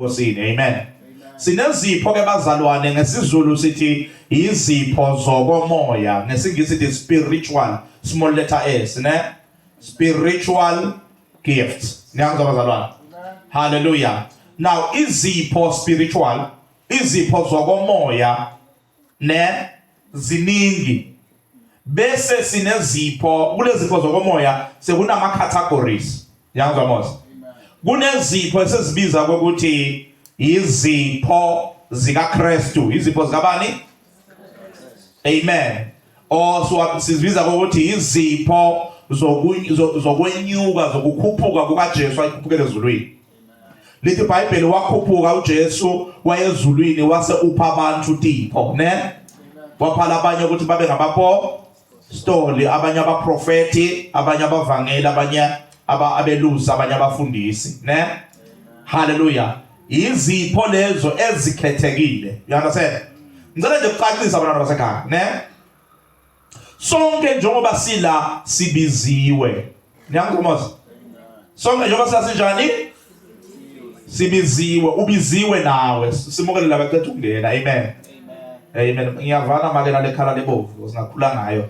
Nkosini. Amen. Sinezipho ke bazalwane, ngesiZulu sithi izipho zokomoya, ngesiNgisi sithi spiritual, small letter s, ne? Spiritual gifts. Niyangizwa bazalwane? Hallelujah. Now izipho spiritual, izipho zokomoya ne ziningi. Bese sinezipho, kulezipho zokomoya sekunama categories. Yangizwa mos? Kunezipho esizibiza ukuthi izipho zikaKristu, izipho zikabani? Amen. Or sizibiza ukuthi izipho zokwenyuka, zokukhuphuka kukaJesu ayikhuphukele ezulwini. Lithi iBhayibheli wakhuphuka uJesu wayezulwini wase upha abantu tipho, ne? Wapha labanye ukuthi babe ngabapo stoli, abanye abaprofeti, abanye abavangeli, abanye abelusi, abanye abafundisi, ne? Hallelujah. Izipho lezo ezikhethekile. You understand? Ngicela nje ukucacisa abantwana basekhaya, ne? Sonke njengoba sila sibiziwe. Niyangikhomoza? Sonke njengoba sasinjani? Sibiziwe, ubiziwe nawe. Simukele labaqeda ukungena. Amen. Amen. Ngiyavana make nale khala lebovu singakhula ngayo.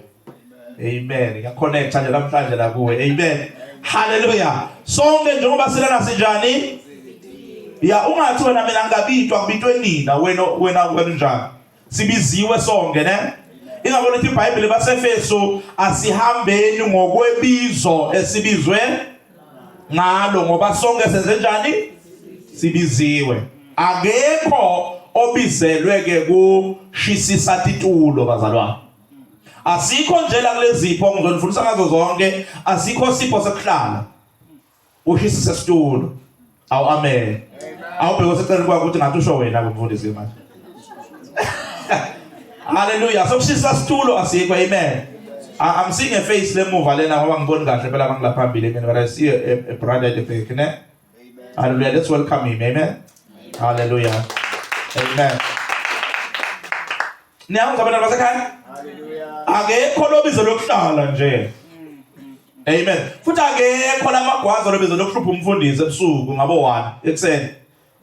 Amen. Ngiyaconnecta nje namhlanje la kuwe. Amen. Hallelujah. Sonke njengoba silana sinjani? Ya ungathi wena mina ngingabitwa kubitwe nina wena wena wena njani? Sibiziwe sonke ne? Ingakho lithi iBhayibheli baseFesu asihambeni ngokwebizo esibizwe ngalo ngoba sonke senze njani? Sibiziwe. Akekho obizelwe ke kushisisa titulo bazalwane. Asikho nje la kulezipho ngizonifundisa ngazo zonke, asikho sipho sekuhlala. Ushisise situlo. Awu amen. Awubheke oseceleni kwakho ukuthi ngathi usho wena kumfundisi manje. Hallelujah. Sokushisa situlo asikho. Amen. I'm seeing a face lemuva lena ngoba ngiboni kahle phela mangila phambili mina but I see a brother at the back ne. Hallelujah. Let's welcome him. Amen. Hallelujah. Amen. Niyangizwa abantwana basekhaya? Hallelujah. Akekho lobizo lokuhlala nje. Amen. Futhi akekho lamagwaza lobizo lokuhlupha umfundisi ebusuku ngabo 1 ekuseni.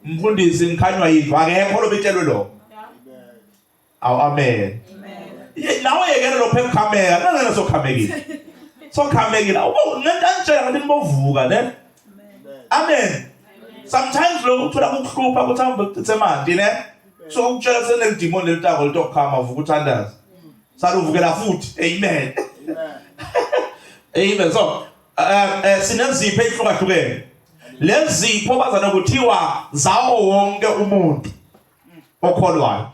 Umfundisi ngikhanywa yindlu akekho lobitshelwe lo. Awu amen. Amen. Nawe yekela lo phepha camera, ngeke sokhamekile. Sokhamekile. Awubo ngentantshela ngathi nibovuka ne. Amen. Sometimes lokhu uthola kukuhlupha ukuthi hambe uchithe amanti ne. So ukutshela senelidimoni lelitako litokukhama vuka uthandaze. Saluvukela futhi. Amen. Amen. So sinezipho ezihlukahlukene. Lezipho bazana kuthiwa zawo wonke umuntu okholwayo.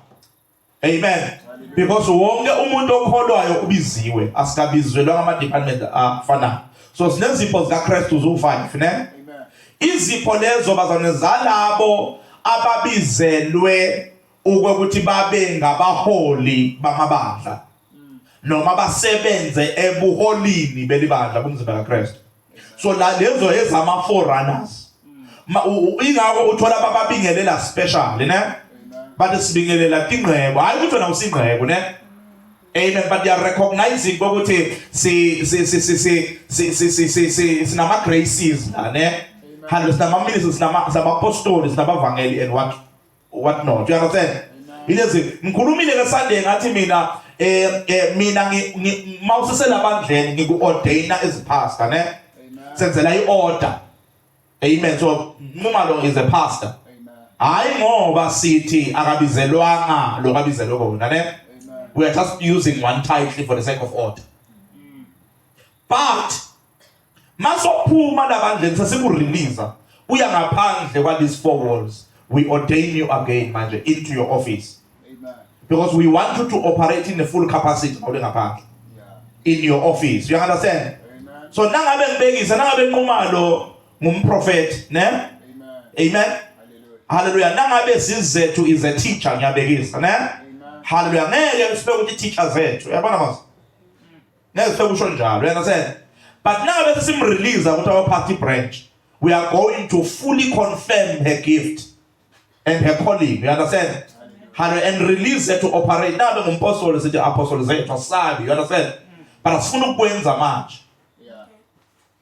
Amen. Because wonke umuntu okholwayo ubiziwe, asikabizwelwa ngama department afanayo. So sinezipho zikaKristu zu5, ne? Izipho lezo bazalwane zalabo ababizelwe ukuthi babe ngabaholi bamabandla noma basebenze ebuholini belibandla bomzimba kaKristu. So la lezo ezama forerunners. Ingakho uthola bababingelela special ne? Bathi sibingelela tingqebo, hayi ukuthi wena usingqebo ne? Amen but they are recognizing ukuthi si si si si si si si si si si sinama graces la ne? Hallelujah sinama ministers sinama sinabapostoli sinabavangeli and what not. You understand? Ilezi ngikhulumile ke Sunday ngathi mina mina mawuseselabandleni ngiku-ordaina as pastor ne? Senzela i-order. Amen. So Nxumalo is a pastor. Hayi ngoba sithi akabizelwanga lo kabizelwe kona ne? We are just using one title for the sake of order. But masophuma labandleni sesikurelease uya ngaphandle kwa these four walls we ordain you again manje into your office. Amen. Because we want you to operate in the full capacity mawule ngaphandle. In your office. You understand? Amen. So nangabe ngibekisa nangabe Nxumalo ngumprofeti ne? Amen. Amen. Hallelujah. Nangabe sizethu is a teacher ngiyabekisa ne? Hallelujah. Ngeke sibeke ukuthi teacher zethu. Uyabona mase? Ngeke sifike kusho njalo. You understand? But nangabe sesimrelease ukuthi our party branch we are going to fully confirm her gift and her calling. You understand? Hallelujah. And release her to operate. Nabe ngumpostoli sithi apostle zethu asabi. You understand? But asifuna ukwenza manje.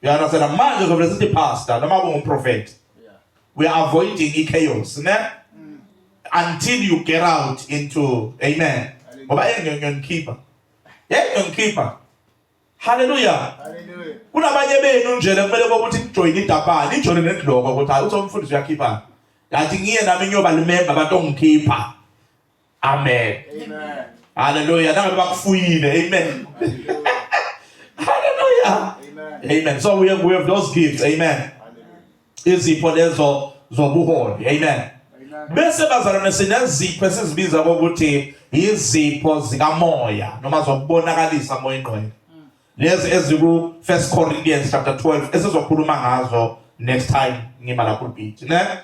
You understand? Manje zobe sithi pastor noma kungumprofeti. We are avoiding i-chaos, ne? Until you get out into, amen. Ngoba engiyonikhipha. Yengiyonikhipha. Hallelujah. Hallelujah. Kunabanye benu nje kumele ukuthi nijoyine idabani, nijoyine nedloko ukuthi hayi uthi umfundisi uyakhipha. Ngathi ngiye nami ngiyoba limember abantu ongikhipha. Amen. Amen. Hallelujah. Nangabe bakufuyile. Amen. Hallelujah. Amen. Amen. So we have those gifts. Amen. Hallelujah. Izipho lezo zobuholi. Amen. Amen. Bese bazalwane sinezipho esizibiza ukuthi izipho zikamoya noma zokubonakalisa moya ingcwele. Lezi eziku 1 Corinthians chapter 12 esizokhuluma ngazo next time ngima lapho pulpit, ne? Amen.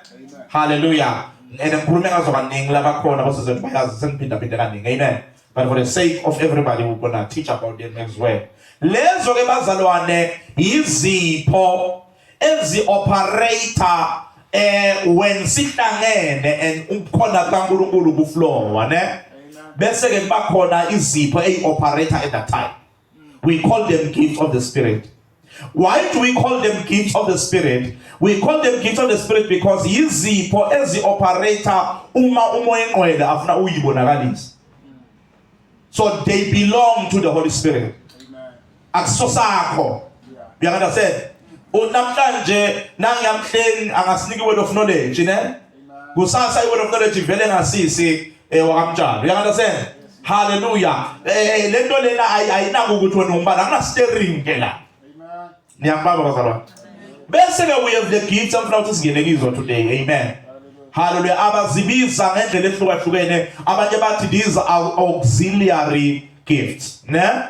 Hallelujah. And ngikhulume ngazo kaningi labakhona basizethu bayazi sengiphinda phinda kaningi. Amen. But for the sake of everybody, we're gonna teach about them as well. Lezo ke bazalwane izipho ezi-operate when sihlangene and ubukhona kaNkulunkulu buflowa, ne? Amen. Bese ke kuba khona izipho eyi-operate at that time. We call them gifts of the Spirit. Why do we call them gifts of the Spirit? We call them gifts of the Spirit because yizipho ezi-operate uma uMoya Engcwele afuna uyibonakalisa. So they belong to the Holy Spirit. Amen. Akuso sakho. Yeah. You understand? Unamhlanje nangiyamhleni angasinika word of knowledge, ne? Amen. Kusasa i-word of knowledge ivele ngasisi wakamtshalo. You understand? Hallelujah. Lento lena ayinako ukuthi wena ungubani, akuna steering ke la. Amen. Niyangibamba bazalwane. Bese ke we have the gifts engifuna ukuthi singene kizo today. Amen. Hallelujah. Abazibiza ngendlela ehlukahlukene. Abanye bathi these are auxiliary gifts, ne? Amen.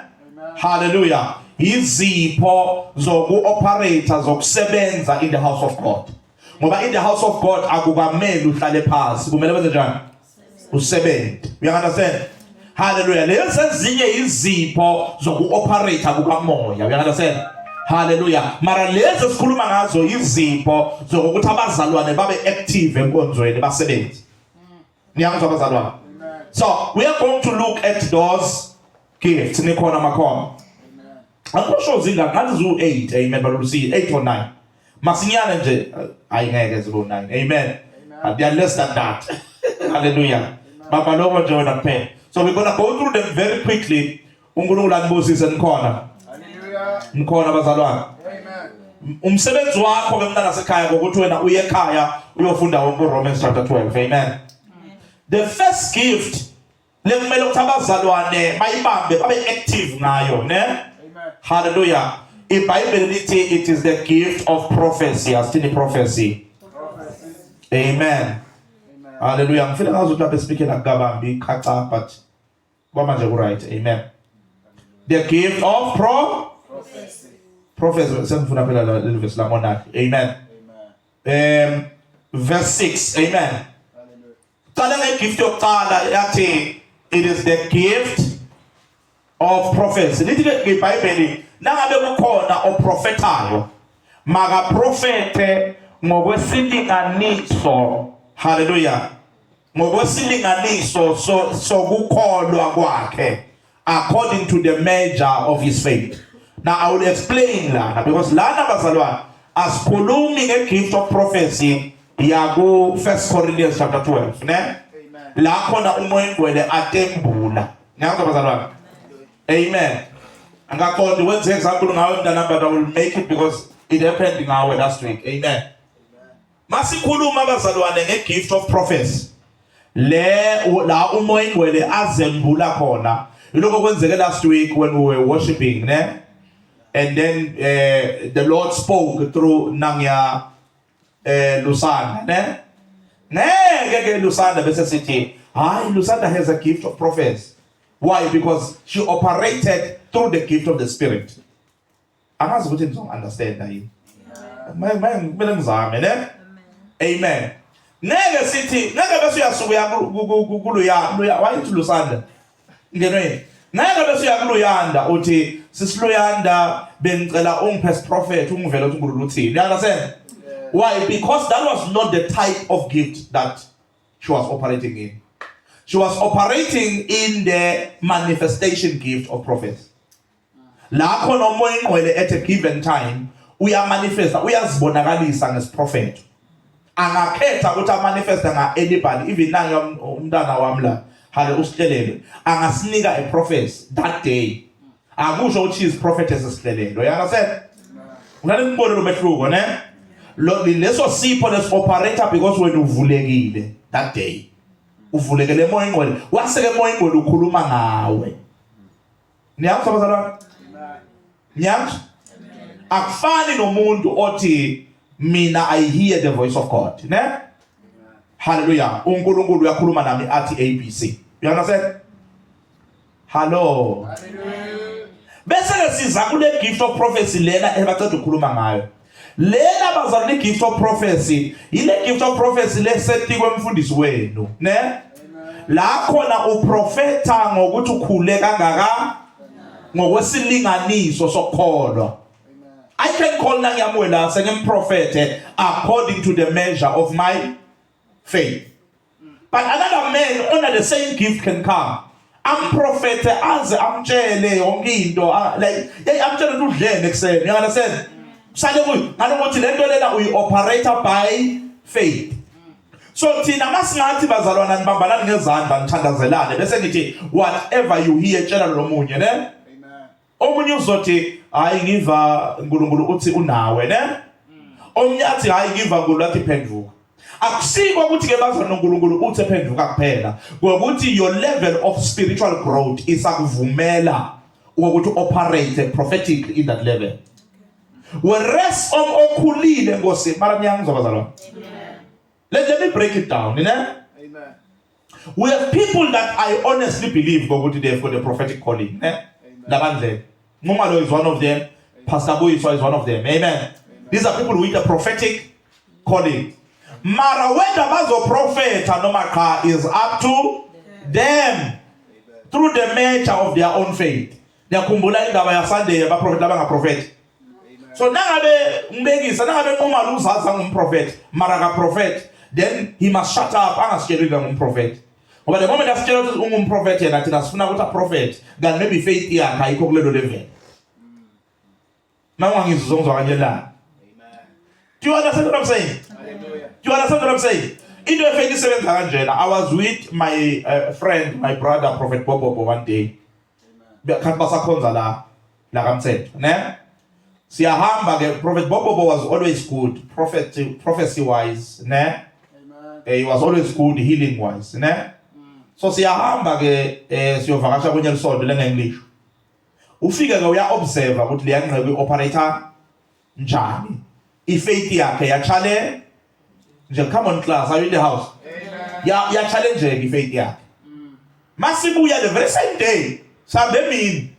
Hallelujah. Izipho zoku-operate, zokusebenza in the house of God. Ngoba in the house of God akukameli uhlale phansi. Kumele wenze njani? Usebenze. You understand? Hallelujah. Lezi ezinye izipho zoku-operate kukamoya. You understand? Hallelujah. Mara lezi esikhuluma ngazo izipho zokuthi abazalwane babe active enkonzweni basebenze. Niyangizwa bazalwane? Amen. So we are going to look at those gifts. Nikhona makhona? Amen. Angisho zingaki, ngathi zu-8, amen, but we'll see, 8 or 9. Masinyane nje hayi ngeke zibe 9. Amen. But they are less than that. Hallelujah. Baba lokho nje wena kuphela. So we're going to go through them very quickly. UNkulunkulu anibusise nikhona. Hallelujah. Nikhona bazalwane? Amen. Umsebenzi wakho ke mntana sekhaya ngokuthi wena uye ekhaya uyofunda wonke uRomans chapter 12. Amen. The first gift lekumele ukuthi abazalwane bayibambe babe active ngayo, ne? Amen. Hallelujah. IBhayibheli lithi it is the gift of prophecy. Asithini prophecy? Prophecy. Amen. Amen. Hallelujah. Ngifile ngazi ukuthi lapha espeaker akukabambi khaca, but kwamanje ku right. Amen. The gift of Prophecy. prophecy. Sengifuna phela leli verse la monakhe. Amen. Amen. Verse 6. Amen. Hallelujah. Qala ngegift yokuqala, yathi it is the gift of prophecy. Lithi ke iBhayibheli nangabe kukhona oprofetayo makaprofete ngokwesilinganiso, hallelujah, ngokwesilinganiso sokukholwa kwakhe, according to the measure of his faith. Now I will explain lana because lana bazalwane asikhulumi ngegift of prophecy yaku 1 Corinthians chapter 12, ne? Amen. La khona uMoya Ingcwele atembula. Ngiyakuzwa bazalwane? Amen. Angaqondi wenze example ngawe mntana, but I will make it because it happened ngawe last week. Amen. Masikhuluma abazalwane ngegift of prophecy le la uMoya Ingcwele azembula khona, ilokho kwenzeke last week when we were worshiping, ne? And then the Lord spoke through nangya Lusanda, ne? Ngeke ke Lusanda bese sithi hayi, Lusanda has a gift of prophecy. Why? Because she operated through the gift of the Spirit. Angazi ukuthi nizongi-understanda yini. Kumele ngizame, ne? Amen. Ngeke sithi ngeke bese uyasuka uya kuluya luya wayithi Lusanda ngenweni, ngeke bese uya kuluyanda uthi, "Sisiluyanda, bengicela ungiphe prophet, ungivele ukuthi uNkulunkulu uthini." You understand why? Because that was not the type of gift that she was operating in. She was operating in the manifestation gift of prophecy, la khona uMoya Ingcwele at a given time uyamanifesta, uyazibonakalisa ngesiprofetho. Angakhetha ukuthi amanifeste nga anybody, even nange umntana wami la hale usihlelele, angasinika a prophecy that day. Akusho ukuthi is prophetess esihlelelo. You understand? Unale ngibone lo mehluko ne? Lo leso sipho les operator because wena uvulekile that day. Uvulekele emoya ingcwele. Waseke emoya ingcwele ukhuluma ngawe. Niyangizwa bazalwane? Niyangizwa? Akufani nomuntu othi mina I hear the voice of God, ne? Hallelujah. uNkulunkulu uyakhuluma nami athi ABC. You understand? Hello. Hallelujah. Bese ke siza kule gift of prophecy lena ebaceda ukukhuluma ngayo. Lena bazalwane gift of prophecy, ile gift of prophecy lesetikwe umfundisi wenu, ne? La khona uprofeta ngokuthi ukhule kangaka ngokwesilinganiso sokukholwa. I can call nangiyamwela sengimprofete according to the measure of my faith. But another man under the same gift can come. Amprofete aze amtshele yonke into like hey amtshele ukuthi udlene ekuseni. You understand? Sale kuyi ngalokuthi lento lena uyi operator by faith. So thina masingathi bazalwana nibambanani ngezandla nithandazelane bese ngithi whatever you hear tshela lo munye ne? Amen. Omunye uzothi hayi ngiva uNkulunkulu uthi unawe ne? Omunye athi hayi ngiva uNkulunkulu athi phenduka. Akusiko ukuthi ke bazalwane uNkulunkulu uthi phenduka kuphela, ngokuthi your level of spiritual growth isakuvumela ukuthi operate prophetically in that level. Whereas om okhulile Nkosi, mara niyangizwa bazalwane. Let me break it down, ne? Amen. We have people that I honestly believe ukuthi they have got a prophetic calling, ne? Labandle. Nxumalo is one of them. Pastor Buyiswa is one of them. Amen. Amen. These are people with a prophetic calling. Mara whether bazoprofeta noma cha is up to them through the measure of their own faith. Ngiyakhumbula indaba ya Sunday yabaprofeti labangaprofeti. So nangabe ngibekisa nangabe Nxumalo uzaza ngumprofeti mara ka prophet then he must shut up angasitsheli ngumprofeti. Ngoba the moment asitshela ukuthi ungumprofeti yena thina sifuna ukuthi aprofet kanti maybe faith yakhe ayikho kulelo level. Mawungangizwa uzongizwa kanje la. Do you understand what I'm saying? Hallelujah. Do you understand what I'm saying? Into efaith isebenza kanjena. I was with my friend, my brother Prophet Bobobo one day. Bekhathi basakhonza la la kaMthetho, ne? Siyahamba ke Prophet Bobobo was always good, prophet prophecy wise, ne? Amen. He was always good healing wise, ne? So siyahamba ke siyovakasha kwenye lisonto lengengilisho. Ufike ke uya observe ukuthi leya nqeke operator njani. Ifaith yakhe ya challenge nje, come on class, are you in the house? Amen. Ya challenge ke ifaith yakhe. Masibuya the very same day, sambe emini.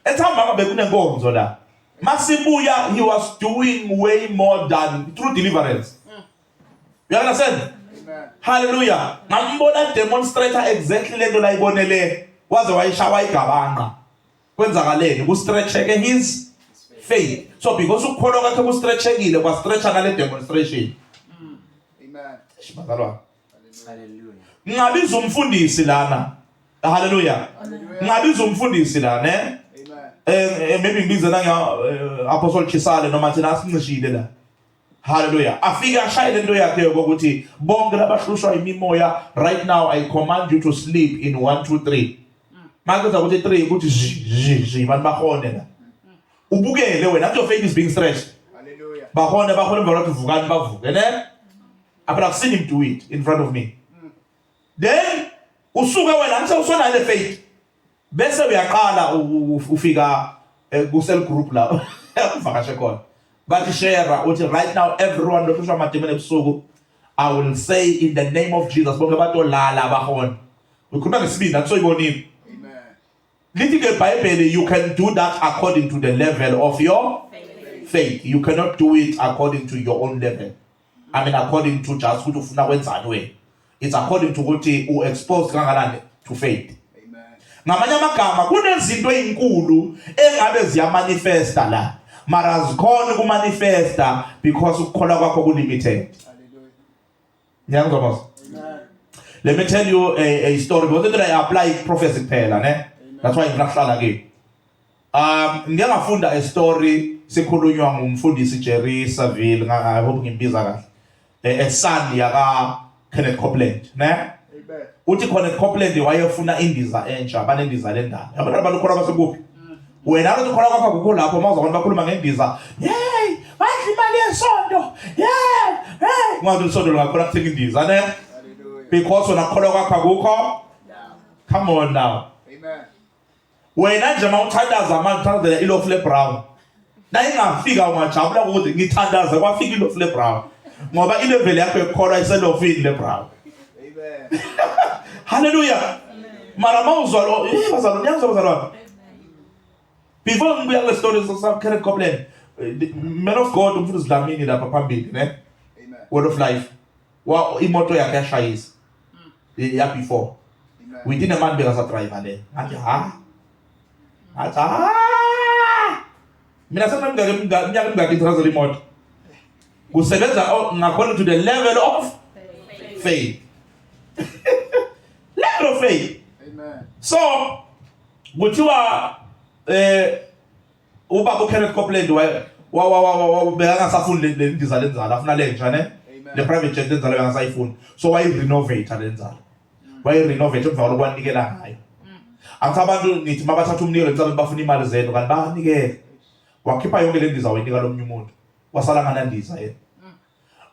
Ethambama bekunenkonzo la. Masibuya he was doing way more than through deliverance. You understand? Amen. Hallelujah. Ngambona demonstrator exactly lento layibonele waze wayishawa igabanga. Kwenzakaleni ku stretcheke his faith. So because ukukholwa kwakhe ku stretchekile kwa stretcha nale demonstration. Amen. Bazalwane. Hallelujah. Ngabiza umfundisi lana. Hallelujah. Hallelujah. Ngabiza umfundisi la ne? Amen. Maybe ngibize la nga Apostle Chisale noma thina asincishile la. Hallelujah. Afike ashaye lento yakhe yokuthi bonke labahlushwa imimoya right now I command you to sleep in 1 2 3. Makuza ukuthi 3 ukuthi zhi zhi zhi abantu bahone la. Ubukele wena your faith is being stretched. Hallelujah. Bahone bahone emva kwalokho vukani bavuke ne? But I've seen him do it in front of me. Then usuke wena ngise usona le faith. Bese uyaqala ufika ku cell group la uvakashe khona. Bathi share uthi right now everyone lohlushwa amademoni ebusuku I will say in the name of Jesus bonke batolala bahona. Ukhuluma ngesibindi akusoyibonile. Amen. Lithi ke iBhayibheli you can do that according to the level of your faith. You cannot do it according to your own level. I mean according to just ukuthi ufuna kwenzani wena. It's according to ukuthi u exposed kangakanani to faith. Amen. Ngamanye amagama kunezinto ezinkulu engabe ziyamanifesta la. Mara azikhona ukumanifesta because ukukholwa kwakho ku limited. Hallelujah. Ngiyangizwa boss. Amen. Let me tell you a story because into I apply prophecy kuphela ne. That's why ngifuna kuhlala kimi. Ngike ngafunda a story sikhulunywa ngumfundisi Jerry Saville, I hope ngimbiza kahle. A son yaka Kenneth Copeland, ne? Amen. Uthi Kenneth Copeland wayefuna indiza entsha, banendiza lendala. Yabona abantu khona basekuphi? Wena lo khona kwakho akukho lapho mawuza abantu bakhuluma ngendiza. Hey, badla imali yesonto. Yeah, hey. Ungathi isonto lingakhona kuthenga indiza, ne? Hallelujah. Because wena kholwa kwakho akukho. Come on now. Amen. Wena nje mawuthandaza manje uthandazela ilofu lebrown. Na ingafika ungajabula ukuthi ngithandaza kwafika ilofu lebrown. Ngoba ilevel yakho yokukholwa iselofini lebrown. Amen. Hallelujah. Mara mawuzwa lo, eh bazalwane, niyangizwa bazalwane. Before ngibuya kule story sa Kenneth Copeland, the man of God umfundisi Dlamini lapha phambili ne? Amen. Word of life. Wa imoto yakhe yashayisa. Ya before. Amen. Within a month bekasa driver le. Ngathi ha. Ngathi ha. Mina sengineminyaka iminyaka emingaki ngithandaza imoto. Kusebenza according to the level of faith. Level of faith. Amen. So kuthiwa ubaba uKenneth Copeland wa wa wa wa bekangasafuni le ndiza lenzala, afuna lentsha ne? Amen. Le private jet lenzala bengasayifuni. So wayi renovate lenzala. Wayi renovate emva kwalokho wanikela ngayo. Angithi abantu nithi mabathatha umnikelo ngicabanga bafuna imali zenu kanti bayanikela. Wakhipha yonke le ndiza wayinika lomnye umuntu. Wasala nganandiza yena.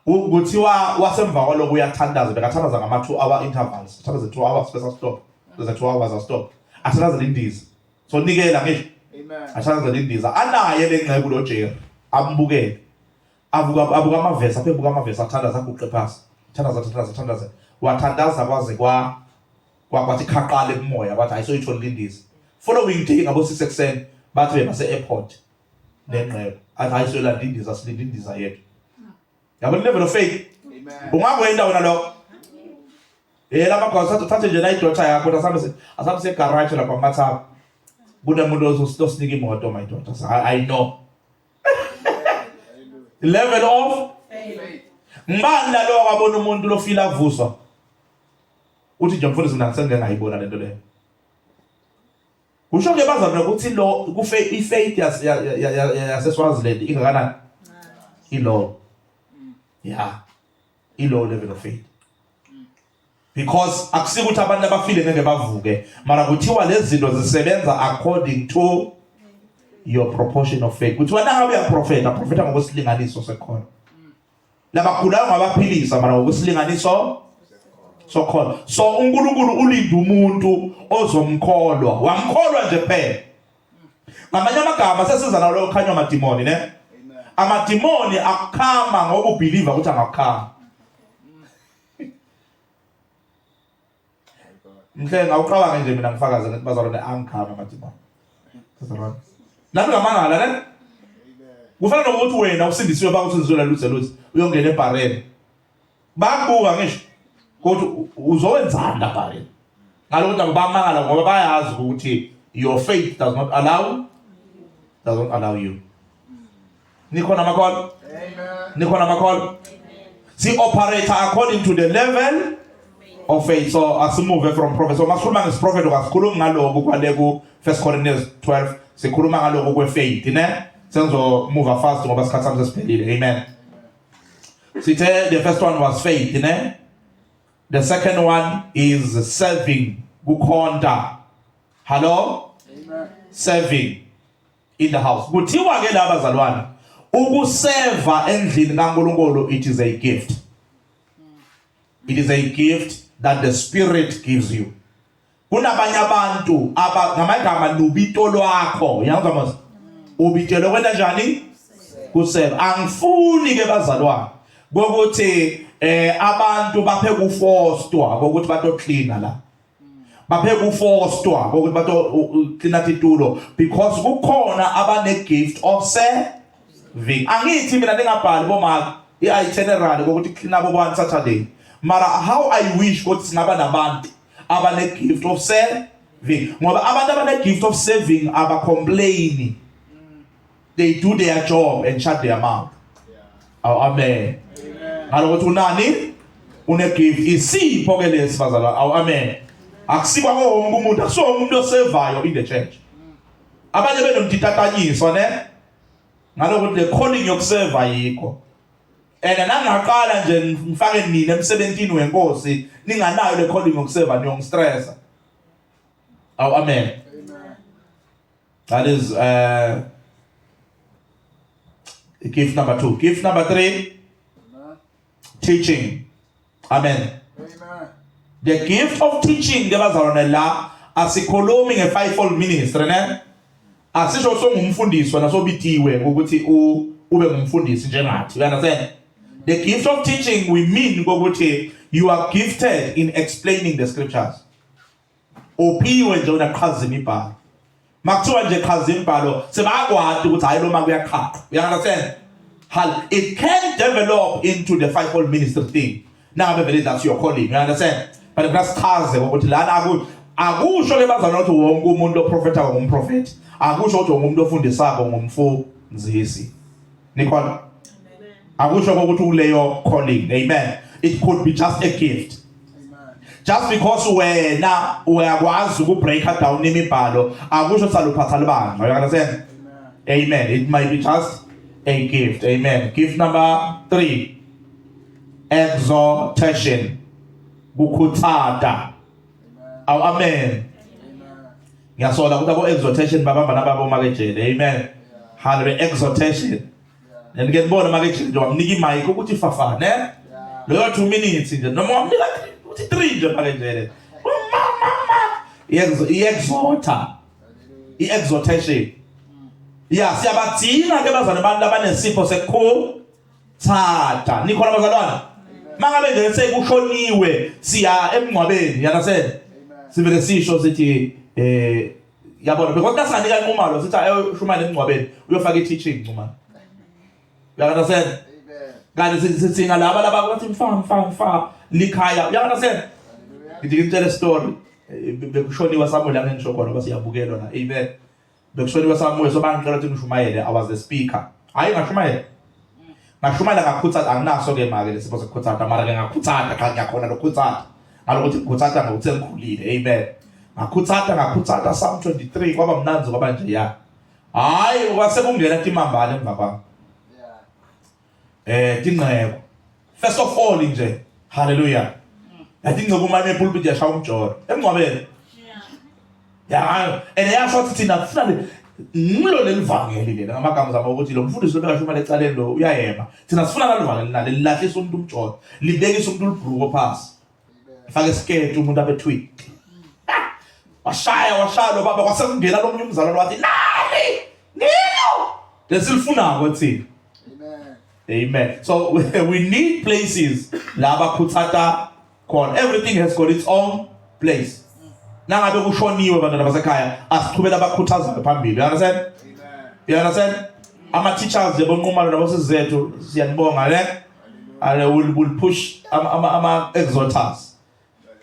Kuthiwa wasemva kwaloko uyathandaza, bekathandaza ngama 2 hour intervals. Athandaze 2 hours bese stop. Bese 2 hours stop. Athandaze indiza. So nikela ngisho. Amen. Athandaze indiza. Anaye lengxeku lo Jerry. Ambukele. Avuka abuka amavesi, aphe buka amavesi athandaza aguqe phansi. Thandaza thandaza thandaza. Wathandaza kwaze kwa kwathi khaqale kumoya kwathi ayisoyithola indiza. Following day ngabo 6 ekseni bathi bebase airport nengqebo. Athi ayisoyolanda indiza, silinde indiza yethu. Yabona level of faith. Amen. Ungakwenda wena lokho. Lama thathe nje la idaughter yakho asambe asambe se garage lapha kumathaba. Kunemuntu ozosinika imoto my daughter. So I know. Level of Faith. ngibani lalo wabona umuntu lofila avuswa. Uthi nje mfundisi mina ngisengeke ngayibona lento leyo. Kusho ke bazalwane ukuthi lo kufe ifaith yase Swaziland ingakanani? Ilo. Yeah. Ilo level of faith. Because akusiko ukuthi abantu abafile ngeke bavuke, mara kuthiwa lezi zinto zisebenza according to your proportion of faith. Kuthiwa nangabe uyaprofeta, profeta ngokwesilinganiso sekhona. Labagulayo ngabaphilisa mara ngokwesilinganiso sokhona. So uNkulunkulu ulinda umuntu ozomkholwa. Wamkholwa nje kuphela. Ngamanye amagama sesiza nawo lokhanywa amadimoni ne? Amen. Amadimoni akukhama ngoba ubelieve ukuthi angakukhama. Mhle ngawuqabanga nje mina ngifakaze ngithi bazalwane angikhama amadimoni. Bazalwane. Nami ngamangala ne? Kufana nokuthi wena usindisiwe bakuthi uzola luthe luthe uyongena ebhareni. Bakubuka ngisho ukuthi uzowenzani la bhareni. Ngalokho nabo bamangala ngoba bayazi ukuthi your faith does not allow you. Nikhona makholwa? Amen. Nikhona makholwa? Si operate according to the level of faith. So asimove from prophet. So masikhuluma ngesiprofet asikhulumi ngaloko kwale ku 1 Corinthians 12, sikhuluma ngaloko kwe faith ne? Senzo move fast ngoba isikhathi sami sesiphelile. Amen. Sithe the first one was faith ne? The second one is serving, kukhonta. Hello? Amen. Serving in the house. Kuthiwa ke laba bazalwane ukuseva endlini kaNkulunkulu, it is a gift. It is a gift that the Spirit gives you. Kunabanye abantu aba ngamagama lubito lwakho. Uyangizwa mos? Ubitelwe kwenta njani? Kuseva. Angifuni ke bazalwane kokuthi abantu baphe kufostwa kokuthi bato cleaner la. Baphe kufostwa kokuthi bato cleaner titulo because kukhona abane gift of serving. Angithi mina ningabhali bomaka i-itinerary kokuthi clean up one Saturday. Mara how I wish ukuthi singaba nabantu abane gift of serving ngoba abantu abane gift of serving aba complain. They do their job and shut their mouth. Oh, amen. Ngalokho unani? Une gift, isipho ke lesi bazalwane. Awu amen. Akusikwa wonke umuntu, akusiwo wonke umuntu osevayo in the church. Abanye benomtitatanyiswa ne? Ngalokho le calling yokuseva yikho. And nangaqala nje ngifake nina emsebenzini wenkosi ninganayo le calling yokuseva niyongistressa. Aw amen. Amen. That is gift number 2. Gift number 3, Amen. teaching. Amen. Amen. The gift of teaching ke bazalwane la asikhulumi nge-fivefold ministry ne asisho songumfundisi wena sobitiwe ukuthi ube ngumfundisi njengathi you understand the gift of teaching we mean ukuthi you are gifted in explaining the scriptures uphiwe nje unaqhaza imibhalo makuthiwa nje chaza imibhalo sebayakwati ukuthi hayi lo ma kuyaqhaqa you understand hal it can develop into the fivefold ministry thing nangabe vele that's your calling you understand but ngifuna sichaze ukuthi lana aku akusho ke bazalwane ukuthi wonke umuntu oprofetha ngumprofethi akusho ukuthi wonke umuntu ofundisako ngumfundisi nikhona akusho ukuthi uleyo calling amen it could be just a gift just because wena uyakwazi ukubreaka down imibhalo akusho saluphatha libandla you understand amen it might be just a gift amen gift number 3 exhortation kukhuthata aw amen ngiyasola ukuthi abo exhortation babamba nababo makejele amen hallelujah exhortation and ke ngibona makejele nje wamnika imic ukuthi fafa ne leyo 2 minutes nje noma wamnika uthi 3 nje makejele i-exhorter i-exhortation ya siyabadinga ke bazalwane abantu abanesipho sekukhulu thatha nikhona bazalwane mangabe nje sekushoniwe siya emngcwabeni you understand sivele sisho sithi eh yabona because nasinganika inqumalo sithi ayoshumayela emngcwabeni uyofaka i-teaching nqumalo you understand kanti sithinga laba laba bathi mfa mfa mfa likhaya you understand ngithi ngitshele story eh, bekushoniwe Samuel angisho khona bese siyabukelwa la amen Bekushoniwe Samuel so bangicela ukuthi ngishumayele I was the speaker. Hayi ngashumayela. Ngashumayela ngakhuthaza anginaso ke make lesipho sokukhuthaza mara ke ngakhuthaza cha ngiyakhona lokukhuthaza. Ngalokuthi ngikhuthaza ngokuthi sengikhulile. Amen. Ngakhuthaza ngakhuthaza Psalm 23 kwaba mnanzi kwaba nje ya. Hayi kwase kungena timambane emva kwami. Eh tinqeko. First of all nje hallelujah. Yathi ingcebo uma ime pulpit yashaya umjolo emngcwabeni. Ya and yasho ukuthi thina kufuna le ngilo lelivangeli leli ngamagama zabo ukuthi lo mfundisi lo bekashuma lecaleni lo uyayema. Thina sifuna lalivangeli nale lilahlisa umuntu umjolo, libekisa umuntu ulibhruko phasi. Fake isiketi umuntu abe twig. Washaya washaya lo baba kwase kungena lo munye umzalwane wathi nani ngilo lesilifunako thina. Amen. Amen. So we need places la bakhuthatha khona. Everything has got its own place. Nangabe kushoniwe bantwana basekhaya asiqhubela abakhuthazayo phambili. You understand? Amen. You understand? Ama teachers nje bonqumalo nabosisi zethu siyanibonga ne. And we'll push ama ama, ama exhorters.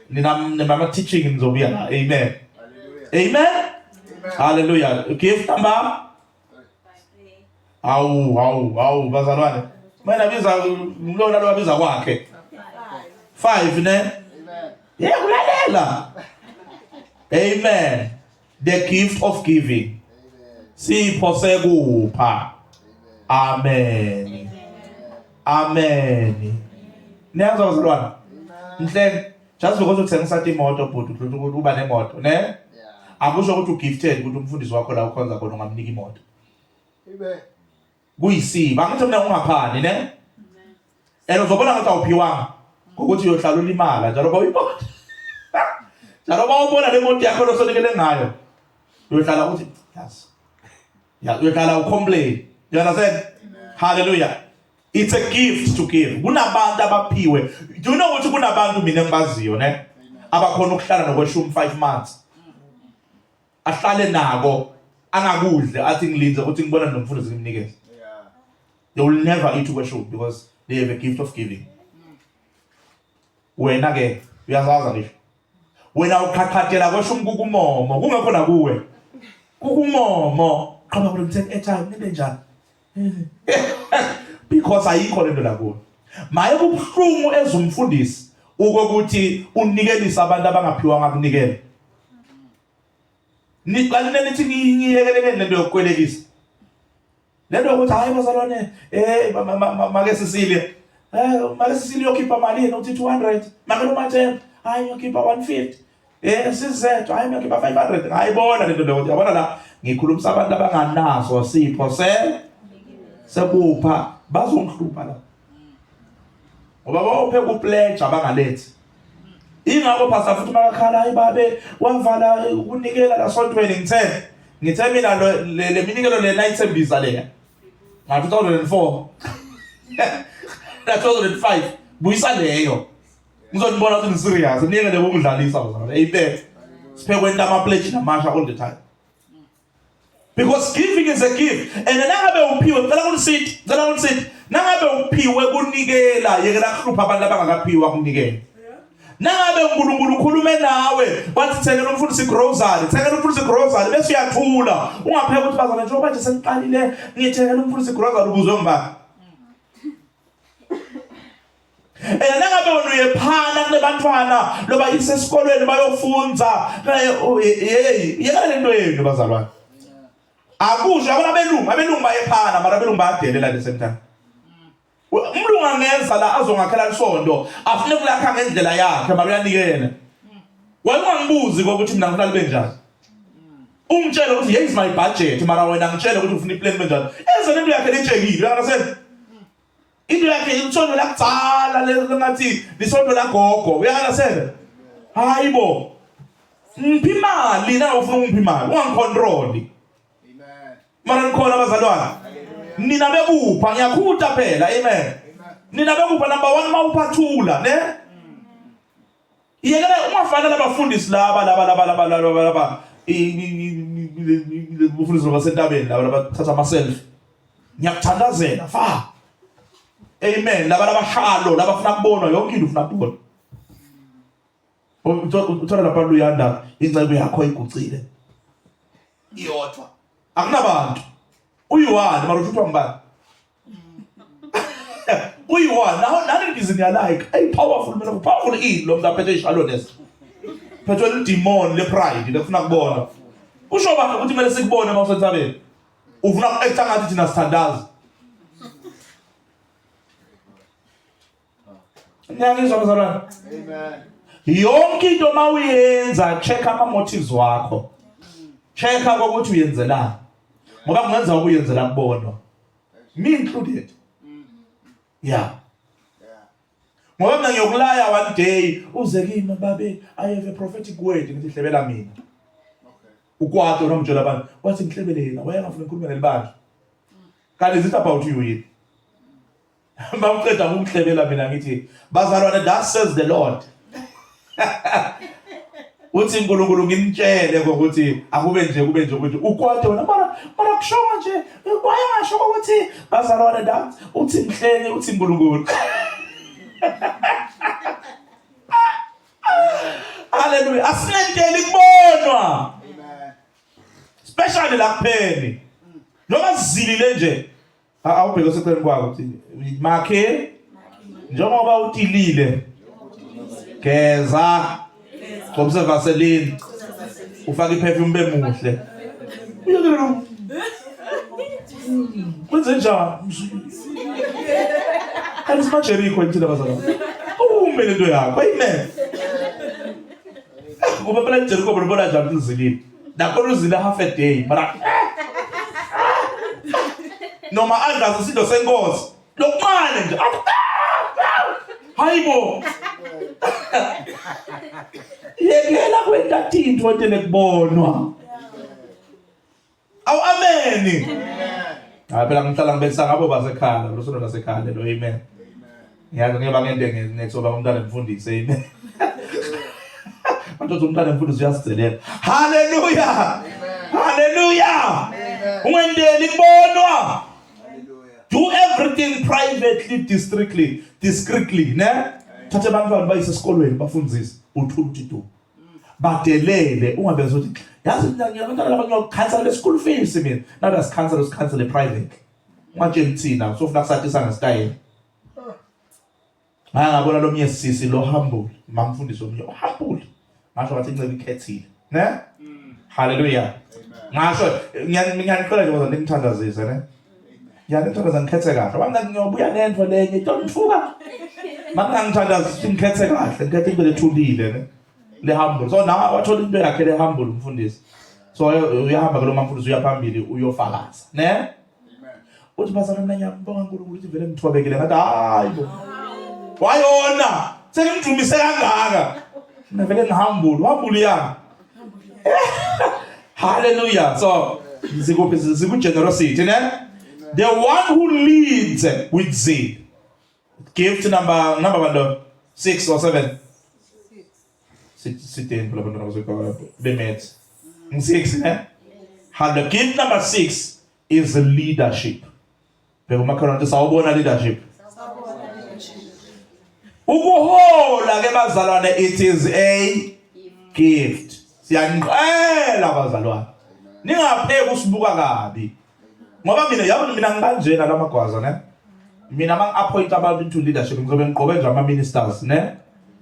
Nina nama teaching nizobuya la. Amen. Hallelujah. Amen. Amen. Hallelujah. Gift number Awu awu awu bazalwane. Mina biza lona lo abiza kwakhe. 5 ne? Amen. Yeah kulalela. Amen. The gift of giving. Amen. Sipho sekupha. Amen. Amen. Niyazwa bazalwane? Amen. Mhlenge just because uthengisa imoto bhuti ukuthi uba nemoto ne? Yeah. Akusho ukuthi ugifted ukuthi umfundisi wakho la ukhonza khona ungamnika imoto. Amen. Kuyisiba angithi mina ungaphani ne? And uzobona ngathi awuphiwanga ngokuthi uyohlala ulimala njalo ba uyibona. Njalo ba ubona le moto yakho losonikele ngayo. Uyohlala uthi yes. Ya uyohlala ucomplain. You understand? Hallelujah. It's a gift to give. Kunabantu abaphiwe. Do you know ukuthi kunabantu mina engibaziyo ne? Abakhona ukuhlala nokweshumi 5 months. Ahlale nako angakudli athi ngilinze ukuthi ngibona nomfundisi ngimnikeze. Yeah. They will never eat ukweshumi because they have a gift of giving. Wena ke uyazaza ngisho. Wena uqhaqhathela kweshumi kukumomo kungekho nakuwe. Kukumomo qhaba kulo mthetho airtime nento enjani. Because ayikho lento la kuwe. Maye kubuhlungu ezumfundisi ukokuthi unikelisa abantu abangaphiwanga kunikela. Niqalile nithi ngiyekeleleni lento yokukwelekisa. Lento yokuthi hayi bazalwane eh make sisile. Eh make sisile uyokhipha malini uthi 200. Make lo Mathemba hayi uyokhipha 150. Eh sizethu hayi uyokhipha 500. Ngayibona lento leyo yabona la ngikhulumisa abantu abanganaso sipho se sekupha bazongihlupha la. Ngoba bawuphe kupledge abangalethi. Ingakho pastor futhi makakhala hayi babe wavala ukunikela la sontweni ngithe ngithe mina le minikelo le nayithembisa leya. Nga 2004 na 2005 buyisa leyo. Ngizonibona ukuthi ngiserious niyeke le ukudlalisa bazalwane. Amen. Siphe kwenta ama pledge namasha all the time. Because giving is a gift. And nangabe uphiwe ngicela kunisithi, ngicela kunisithi. Nangabe uphiwe kunikela, yekela kuhlupha abantu abangakaphiwa kunikela. Nangabe uNkulunkulu ukhulume nawe wathi thengela umfundisi grocery, thengela umfundisi grocery bese uyathula. Ungapheka ukuthi bazana njengoba nje seniqalile ngithengela umfundisi grocery ubuzwe ngubani? And nangabe wena uyephana kunebantwana loba isesikolweni bayofunza hey yekela lento yenu bazalwane akusho yabona abelungu abelungu bayephana mara abelungu bayadelela the same time umlungu angeza la azongakhela lisonto afune kulakha ngendlela yakhe mara uyanikela wena ungangibuzi kokuthi mina ngifuna libe njani ungitshele ukuthi here is my budget mara wena ngitshele ukuthi ufuna iplan benjani enze lento yakhe letshekile uyangasena Into yakhe ilisonto lakudzala lengathi lisonto lagogo. Uyangasela? Hayi bo. Ngiphi imali na ufuna ungiphi imali? Ungangicontrol. Amen. Mara nikhona bazalwane. Nina bekupha ngiyakhuta phela. Amen. Nina bekupha number 1 mawuphathula ne? Yekela ungafana labafundisi laba laba laba laba laba laba ubufundisi basentabeni laba labathatha ama selfie. Ngiyakuthandazela fa. Amen. Laba labashalo labafuna kubonwa yonke into ufuna kubona. Uthola lapha luyanda inceku yakho igucile. Iyodwa. Akunabantu. Uyi-one mara ushutha ngubani? Uyi-one. Naho nani ngizi niyalike. Hey powerful mina powerful ini lo muntu aphethe ishalo lesi. Phethwe lidemon le pride lefuna kubona. Usho bani ukuthi kumele sikubone uma usentabeni? Ufuna ku-acta ngathi thina sithandaza. Ngiyangizwa bazalwane. Amen. Yonke into mawuyenza check ama motives wakho. Check ukuthi uyenzelani. Ngoba kungenza ukuyenzela kubonwa. Me included. Yeah. Ngoba mina ngiyokulaya one day uze kimi babe I have a prophetic word ngithi hlebela mina. Okay. Ukwati wena umtshela abantu wathi ngihlebele yena wayengafuni ukukhuluma nelibandla. Kanti is it about you yini? Mawuqeda ukuhlebela mina ngithi bazalwane that says the Lord. Uthi uNkulunkulu ngimtshele ukuthi akube nje kube nje ukuthi ukwate wena mara mara kushongo nje wayengasho ukuthi bazalwane that uthi mhlenge uthi uNkulunkulu. Hallelujah. Asinenteli kubonwa. Amen. Especially la kupheni. Noma sizilile nje awubheke oseceleni kwakho uthi makhe njengoba utilile geza gcobise vaseline ufake iperfume bemuhle uyekele lo kwenze njani kanti simajerikho thina bazalwane ume lento yakho amen ngoba phela ijerikho bolibona njani ukuthi uzilile nakhona uzile half a day mara noma angazi isidlo senkosi lokuncane nje hayibo yekela kwenta tintfo telekubonwa awu ameni hayi phela ngihlala ngibekisa ngabo basekhala lo sono lasekhala lo amen ngiyazi ngeke bangente ngethoba umntana emfundisi amen Madoda umntana emfundisi uyasidelela haleluya haleluya ungenteli kubonwa do everything privately discreetly discreetly ne thatha abantwana bayise esikolweni bafundise uthula uthi du badelele ungabeza ukuthi yazi mina ngiyabantwana laba ngiyokhansela le school fees mina nabe asikhansela usikhansele private ungatsheli thina sofuna kusatisa ngesitayela ngake ngabona lo mnye sisi lo humble mamfundisi omnye uhumble ngasho ngathi inceku ikhethile ne haleluya ngasho ngiyanicela nje bazalwane ningithandazise ne Ngiyanithandaza ngikhethe kahle. Ngoba mina ngiyobuya nento lenye itonithuka. Makungangithandaza ukuthi ngikhethe kahle, ngikhethe into lethulile ne. Le humble. So nawe wathola into yakhe le humble umfundisi. So uyahamba ke lo mamfundisi uya phambili uyofakaza, ne? Uthi bazalwane mina ngiyambonga uNkulunkulu ukuthi vele ngithobekile ngathi hayi bo. Wayona sengimdumise kangaka. Mina vele ngihambule, uhambule yami. Hallelujah. So zikuphi ziku generosity ne? The one who leads with zeal. Gift number bando 6 or 7. Siteni phela abantwana basekhaya be-maths. Ngi-6 ne? Hallelujah. Gift number 6 is leadership. Bheka umakhelwane uthi sawubona leadership. Ukuhola ke bazalwane it is a gift. Siyanqela bazalwane. Ningapheki usibuka kabi. Ngoba mina yabo mina ngikanjena lamagwaza ne. Mina mangi-appoint abantu into leadership ngizobe ngiqobe nje ama ministers ne.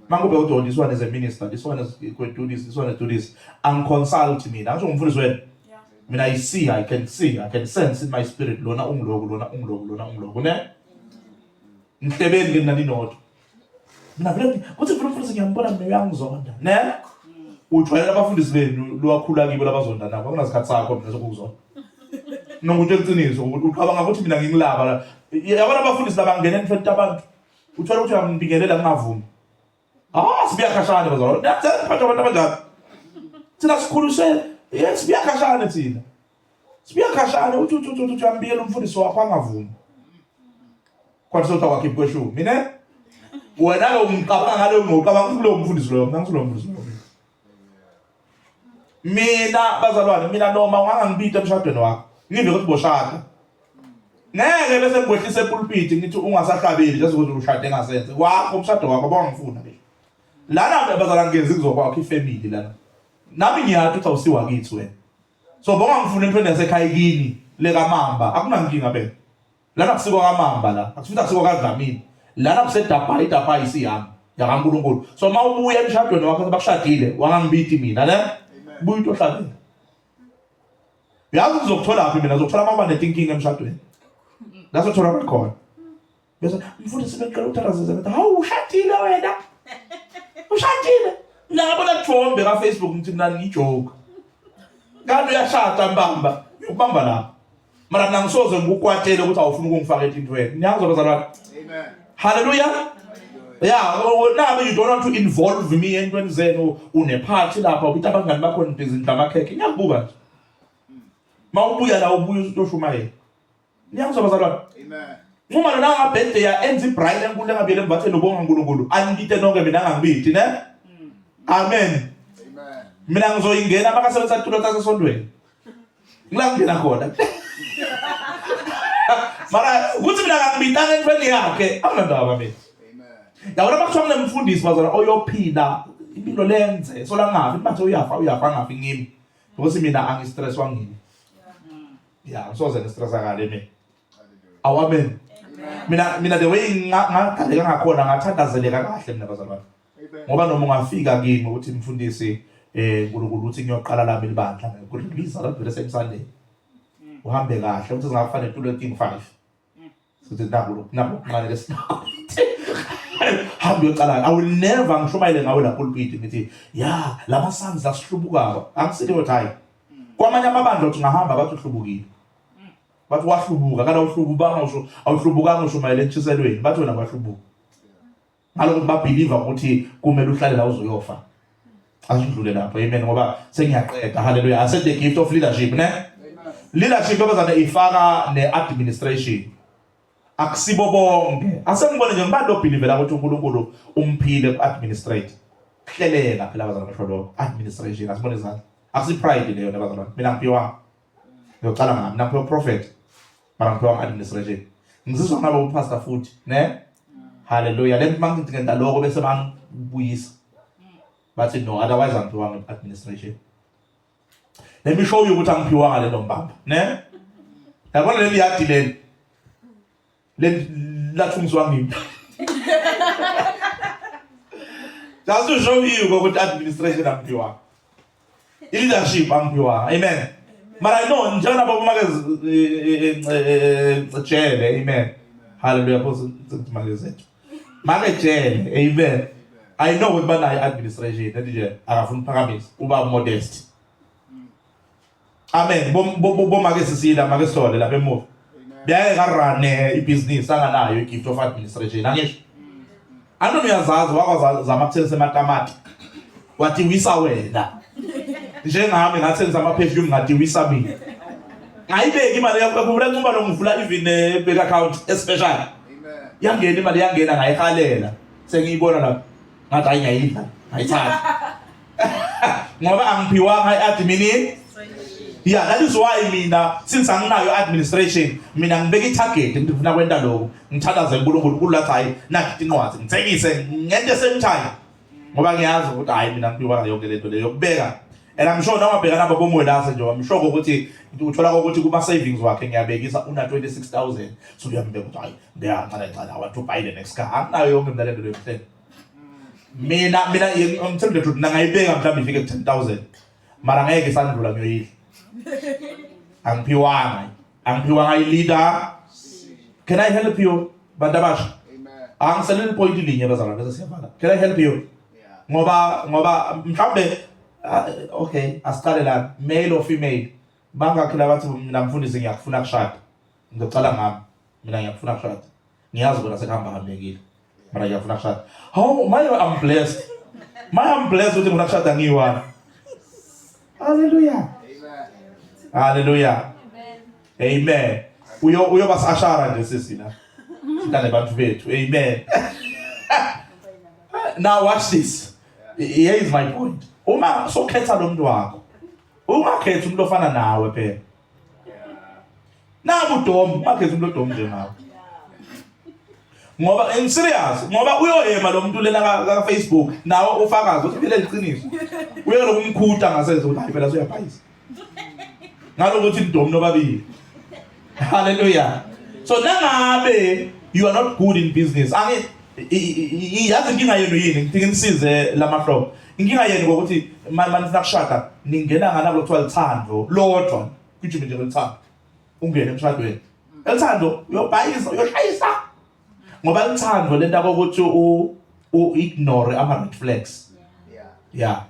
Mangube uthi oh, this one is a minister, this one is going to do this, this one is do this. Angiconsult mina. Angisho ngumfundisi wenu. Mina I see, I can see, I can sense in my spirit lona ungiloku, lona ungiloku, lona ungiloku ne. Ngihlebeni ke mina ninodwa. Mina vele kuthi vele umfundisi ngiyambona mina uyangizonda ne. Ujwayela abafundisi benu lowakhula kibo labazonda nabo akunasikhathi sakho mina sokuzonda. Nongutshela iqiniso ucabanga ukuthi mina ngingilaba la. Yabona abafundisi laba ngena entweni abantu. Uthola ukuthi uyangibingelela ngingavumi. Ah, sibuya khashane bazalwane. Siphatha abantu abanjalo. Thina sikhuliswe, yes, sibuya khashane thina. Sibuya khashane uthi uthi uthi uthi uyambiyela umfundisi wakho angavumi. Kwathi sotha kwakhe kweshumi, mina wena ke ungicabanga ngaleyo ngqondo, ucabanga ukuthi kulowo mfundisi loyo, mina ngisulowo mfundisi loyo. Mina bazalwane, mina noma ungangangibita emshadweni wakho, ngive ukuthi boshada. Ngeke bese ngikwehlisa epulpiti ngithi ungasahlabeli just ukuthi ushade ngasense. Wakho umshado wakho bawangifuna ngisho. Lana bazalwane ngenzi kuzokwakho ifamily lana. Nami ngiyathi ukuthi awusiwa kithi wena. So bongangifuna entweni yasekhaya kini lekamamba akunankinga phela. Lana kusikwa kamamba la, akufuthi akusikwa kaDlamini. Lana kusedabha idabha isiyami yakaNkulunkulu. So uma ubuya emshadweni wakho sebakushadile wangangibiti mina ne? Buya into ohlabile. Uyazi ngizokuthola phi mina ngizokuthola uma uba netinkinga emshadweni. La sothola khona. Bese mfundisi beqala ukuthandaza ngathi hawu ushadile wena. Ushadile. Mina ngabona kuthombe ka Facebook ngithi mina ngijoke. Kanti uyashada mbamba, uyokubamba lapho. Mara mina ngisoze ngikukwatele ukuthi awufuni ukungifaka etintweni. Niyangizwa bazalwane? Amen. Hallelujah. Yeah, nami you don't want to involve me entweni zenu unephathi lapha ukuthi abangani bakho nibhizi nidla amakhekhe. Ngiyakubuka nje. Mawubuya la ubuya usutoshumayela. Niyangizwa bazalwane? Amen. Nquma lona ngabhede ya enza ibraille enkulu engabuyele emvatheni ubonga uNkulunkulu. Anibite nonke mina ngangibiti ne? Amen. Amen. Mina ngizoyingena makasebenzisa tulo tasesontweni. Ngila ngingena khona. Mara ukuthi mina ngangibitanga entweni yakhe anginandaba mina. Amen. Yabona makuthiwa kunemfundisi bazalwane oyophila impilo lenze solangafi manje uyafa uyafa angafi ngimi. Ukuthi mina angistresswa ngimi. Ya ngisoze ngistressakale mina. Awu amen. Mina the way ngagaleka ngakhona ngathandazeleka kahle mina bazalwane. Ngoba noma ungafika kimi ukuthi mfundisi uNkulunkulu uthi ngiyoqala lami libandla ngikurelease la vele same Sunday. Uhambe kahle uthi singafana netulo eking 5. Sithi naku naku kuncane lesinakho. Hamba uyocala. I will never ngishumayele ngawe la pulpit ngithi ya lama sons lasihlubukako. Angisithi ukuthi hayi. Kwamanye amabandla uthi ungahamba bathi uhlubukile. Bathi wahlubuka kana uhlubukanga usho awuhlubukanga ushumayele entshiselweni bathi wena wahlubuka. Ngalokho babelieve ukuthi kumele uhlale la uzoyofa. Asidlule lapho amen ngoba sengiyaqeda hallelujah. I said the gift of leadership ne? Leadership abazane ifaka ne-administration. Akusibo bonke. Asengibone nje ngibani obelievela ukuthi uNkulunkulu umphile ku-administrate. Kuhleleka phela abazalwane basho lokho. Administration asibone izandla. Akusi pride leyo nabazalwane. Mina ngiphiwa. Ngiyocala ngami mina ngiphiwa prophet. Mara ngiphiwa administration. Ngizizwa ngaba upastor futhi, ne? Hallelujah. Le mangithi ngenta lokho bese bangibuyisa. Bathi no otherwise angiphiwanga administration. Let me show you ukuthi angiphiwanga lelo mbamba, ne? Yabona leli yadi leli. Leli lathungiswa ngimi. Just to show you ukuthi administration angiphiwanga. I-leadership angiphiwanga. Amen. Mara no njengoba bomake jele, amen. Hallelujah, phosa make zethu. Make jele, amen. I know ukuthi banayo administration ethi nje akafuni ukuphakamisa, uba modest. Amen. Bomake sisila make sole lapha emuva. Beyake karane ibhizinisi anganayo i-gift of administration angisho. Anoni uyazazi wakwazama kuthengisa ematamati. Wadiwisa wena. Njengami ngathengisa ama perfume ngadiwisa mina. Ngayibeka imali yakho kuvula nqumba lo ngivula even eh, bank account especially. Amen. Yangena imali yangena ngayihalela. Sengiyibona lapha. Ngathi hayi ngiyayidla. Ngayithatha. Ngoba angiphiwanga i-admin. Yeah, that is why mina since anginayo administration mina ngibeka i-target ngifuna kwenta lokho ngithandaze uNkulunkulu uNkulunkulu athi hayi nakho incwadi ngithengise ngente same time ngoba ngiyazi ukuthi hayi mina ngiphiwa yonke lento leyo yokubeka and I'm sure noma bheka nabo bomwelase nje I'm sure ukuthi uthola ukuthi kuma savings wakhe ngiyabekisa una 26000 so uyambeka ukuthi hayi ngiyancane ncane I want to buy the next car anginayo yonke mina lento leyo mina I'm telling the truth nangayibeka mhlawumbe ifike ku 10000 mara ngeke isandlula ngiyoyidla angiphiwanga angiphiwanga i-leader can I help you bantu abasha angiseleli point linye bazalwane bese siyavala can I help you ngoba ngoba mhlawumbe okay asiqale la male or female bangakhi labathi mina mfundisi ngiyakufuna kushada ngizocala ngami mina ngiyakufuna kushada ngiyazi bona sekuhamba hambekile mara ngiyafuna kushada how my I'm blessed my I'm blessed ukuthi ngifuna kushada ngiyi-one hallelujah hallelujah amen uyo uyoba sashara nje sisi la sithande abantu bethu amen now watch this here is my point uma sokhetha lo muntu wakho ungakhethi umuntu ofana nawe phela Naku dom, ungakhethi umuntu odom nje ngawe. Ngoba I'm serious, ngoba uyoyema lo muntu lena ka Facebook nawe ufakazi ukuthi phela iqiniso. Uyeke lokumkhuta ngasese ukuthi hayi phela usuyabhayisa. Ngalokuthi nidom nobabili. Hallelujah. So nangabe you are not good in business, angi yazi inkinga yenu yini ngithi ngisize lamahlobo. Inkinga yenu ngokuthi manifuna kushada ningena ngana kuthiwa lithando lodwa. Gijima nje ngelithando. Ungene emshadweni. Elithando uyobhayisa uyoshayisa. Ngoba lithando lento ukuthi u u ignore ama red flags. Yeah. Yeah.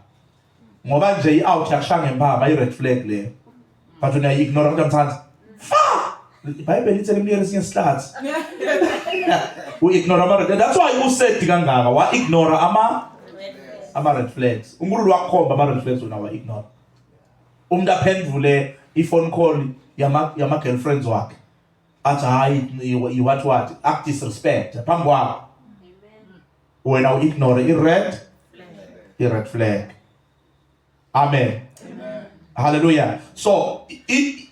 Ngoba nje i-out yakushaya ngempama i-red flag leyo. But una ignore ukuthi amthanda. Fa! iBhayibheli lithe limnikele esinye isihlathi. U ignore ama red. That's why usaid kangaka wa ignore ama red flags. uNkulunkulu wakukhomba ama red flags wena wa ignore. Umuntu aphendule i-phone call yama girlfriends wakhe. Athi hayi what what act disrespect phambi kwakho. Wena u ignore i red flag. Amen. Amen. Hallelujah. So